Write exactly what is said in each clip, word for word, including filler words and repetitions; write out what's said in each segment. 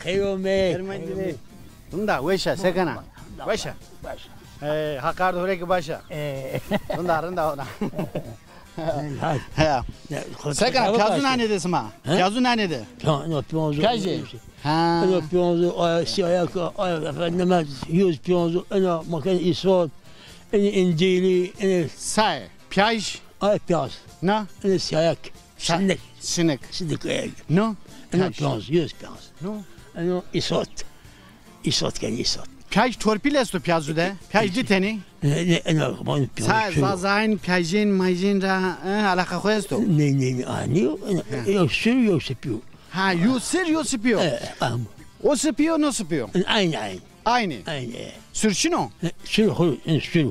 Eyo me. Ermenci Bey. Rinda, weşa, se kena? Weşa. Weşa. E, Haqar de hurek başa. E. Rinda, rinda ona. Hay. He. Ya, se kena? Piyazû nanê de sima? He? Piyazû nanê de? Piyazû, piyazû. Piyazî? Ha. Eno piyazû, aya, sî ayak, aya, efendime, yüz piyazû, ena makine isot, eni incili, eni... Saye, piyaj. Ay piyaz. Na? Eni sî ayak. Sa-, sinik. Sinik. Sinik ayak. No? Ena piyaz, yüz piyaz. No? Eno isot. Îsot kenî, îsot. Piyaj torpîl esto piyazû de? Piyaj di tenî? Ne, ne, ne, ben piyaz... Sa-, Zazayin piyajên, majên ra, e, alaqa xo esto? Ne, ne, ne, a, ne, ne, yo sir, yo sipî yo. Ha, yo sir, yo sipî yo. E, am. O sipî yo, no sipî yo? Aynı, aynı. Aynı. Aynı. Sir çin o? Ne, sir xo, ne, sir.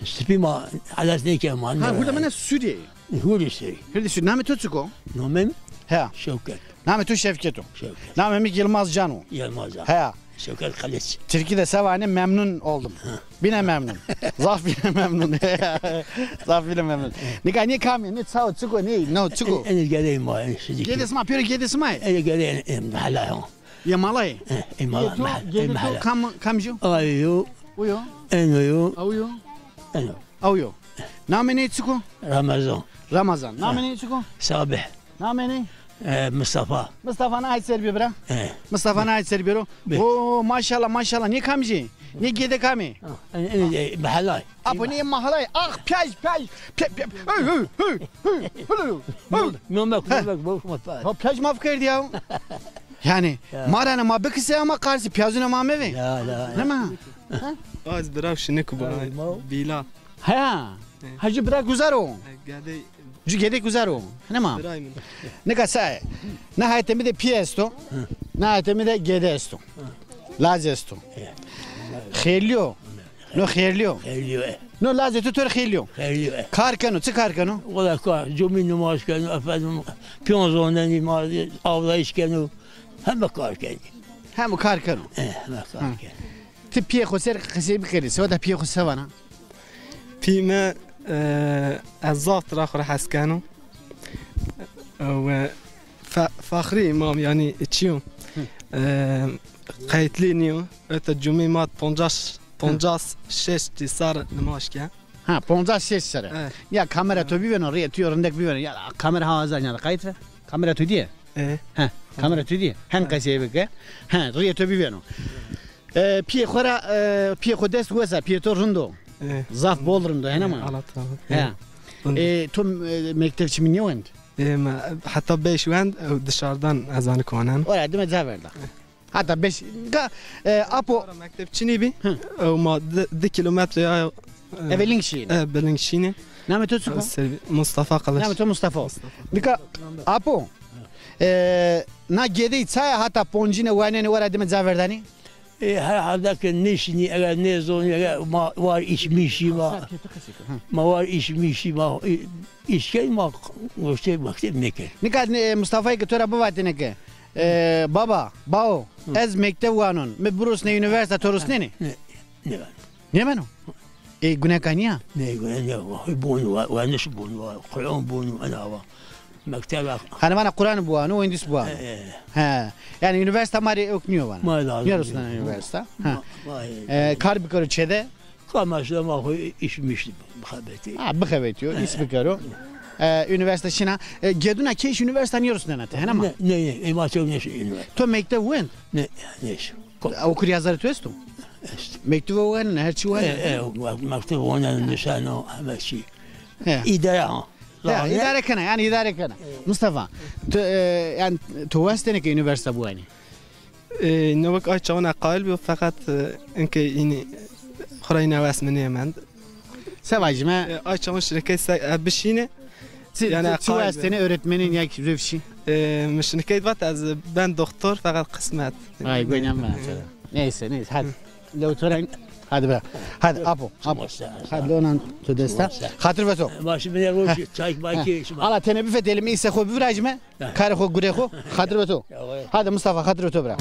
Sipî ma, alas nêke ma. Ha, hurda mene sirî. Hurî sirî. Hurî sirî. Namê to çik o? Namê mi? He. Şewket. Namê to Şevket o. Şewket. Namê mi Yilmaz Can o. Yilmaz Can. He. Şewket Kılıç. Tirkî de se vanê, memnun oldum. Ha. Bîne memnun. Zaf bîne memnun. Zaf bîne memnun. Nika nê kam ê, nê ça o, çik o, nê, no, çik o? Ene gedey ma, ene şidî. Gedê sima, pêro gedê sima yê? Ene gedey, ene, ene, hala yo. Yê mala yê? E, ê mala, ê to, mala, gedê to kam, kamcî yo? Ayo yo. O yo? Eno yo. Aw yo? Eno. Aw yo. Namê nê çik o? Ramazan. Ramazan. Namê nê çik o? Sabih. Namê nê? E, Mustafa. Mustafa, na hay ser bîyo bira. E. Mustafa, na hay ser bîyo. Be. Oo, maşallah, maşallah. Nê kamcî? Nê gedê kamî? Ha, ene, ene, e, mahalay. Apo, nê mahalay. Ah, piyaj, piyaj. Piyaj, piyaj. Hey, hey, hey, hey. Nomek, nomek, boş ma piyaj. Ha, piyaj maf kerdî ya. Yanî, ma ra ne, ma bikise ama qarsî, piyazûna ma mevê. La, la. Hema. Ha? Az bira şinik bu. Bîla. Ha. He. Hacı bira guzar o. Gedê. Ju gedê guzar o. Hema. Biray min. Nika saye. Na hetê mi de pî esto. Hı. Na hetê mi de gedê esto. Hı. Laz esto. He. Xêrlî yo. No xêrlî yo. Xêrlî yo, e. No lazê to to rê xêrlî yo. Xêrlî yo, e. Kar keno, çi kar keno? Wela kar, cumî nimaj keno, efendim, piyon zonenî ma, avlayış keno. Heme kar kenî. Heme kar keno. E, heme kar kenî. Ti pîyê xo ser qisey bikerî, seweta pîyê xo se vana? Pî mi, e, ez zaf tira xo rê hes keno. Ew, e, Fe-, Fexrî Îmam, yanî çi yo? Hı. E, qeytlî nîyo. Ete cumî ma poncas, poncas şeş serre nimaj ke. Ha, poncas şeş serre. Evet. Ya kamera to bivêno, rîyê to yo rindek bivêno. Ya kamera ha azar ya qayt ve. Kamera to dîye? E. Ha, kamera to dîye. Hen qesey bike. Ha, rîyê to bivêno. E, pîyê xo ra, e, pîyê xo dest wes a, pîyê to rind o. E. Zaf bol rind o, hena ma? E, Allah razı olsun. He. E, to, e, mekteb çimî nêwend? E, ma heta beş wend, e, dışarıdan ezanî konen. Ora dime ca verda. Heta beş, ga, e, apo. Mekteb çinî bî. Hı. E, ma di, di kilometre ya, e, eve ling şîne. E, bi ling şîne. Namê to çik o? Mustafa Kılıç. Namê to Mustafa. Mustafa. Nika, apo. E, na gedey çaya heta poncine wanenê, ora dime ca verdanî? E, herhalde ke nêşinî, eger nêzonî, eger ma war îş mîşî ma, ma war îş mîşî ma, î-, îş key ma, goştê mekteb nêkey. Nika, e, Mustafayê ke to ra bivatêne ke, e, baba, bao, ez mekteb wanon, mi birusnê unîversîta, to rusnenê? Ne, ne. Nêbeno? Ê, guneka nîya? Nê, gune nîya. Wa, bonu, wa, wa, nişi bonu, wa, Quran bonu, ena wa. Mekteb a. Hanî vana Quran biwano, wendis biwano. E, e. He. Yanî unîversîta ma rê ewk nîyo vana. Ma lazim. Nêrusnena unîversîta. Ha. Ma, ma, e, e, kar bikero çê de? Ka mesela ma xo îş miş bixebetî. Ha, bixebetîyo, îş bikero. E, unîversîta şina. E, geduna keyş unîversîta nêrusnena ti, hena ma? Ne, ne, ne, e, ma çok ne şey unîversîta. To mekteb wend? Ne, ne şey. Okur yazarê to esto? Est. Mektub wanena, her çî wanena. E, e, mektub wanena, nişano, heme çî. He. Îdare ha. Ya, îdare kena, yanî îdare kena. E. Mustafa, tu, e, yanî tu westêne ke unîversîta biwanî? E, no wek ay çawan ez qayîl bîyo, feqet, e, inkê înî xo ra înî wes mi nêmend. Se vajîme? E, ay çawan şirket se, e, bişîne. Çi, yanî, çi, çi westêne, öğretmenîn ya ki züfşî? E, mi şinikey vat ez ben doktor, feqet qismet. Ay, goynan ben sana. Neyse, neyse, hadi. Lewtoren, hadi be. Hadi, apo, apo. Hadi, onan tu desta. Xatir ve to. Başı bir roj, çay, belki. Ala tenê bifetelîme, îse xo bivirajîme. Karê xo, gurê xo. Xatir ve to. Hadi Mustafa, xatir ve to bira.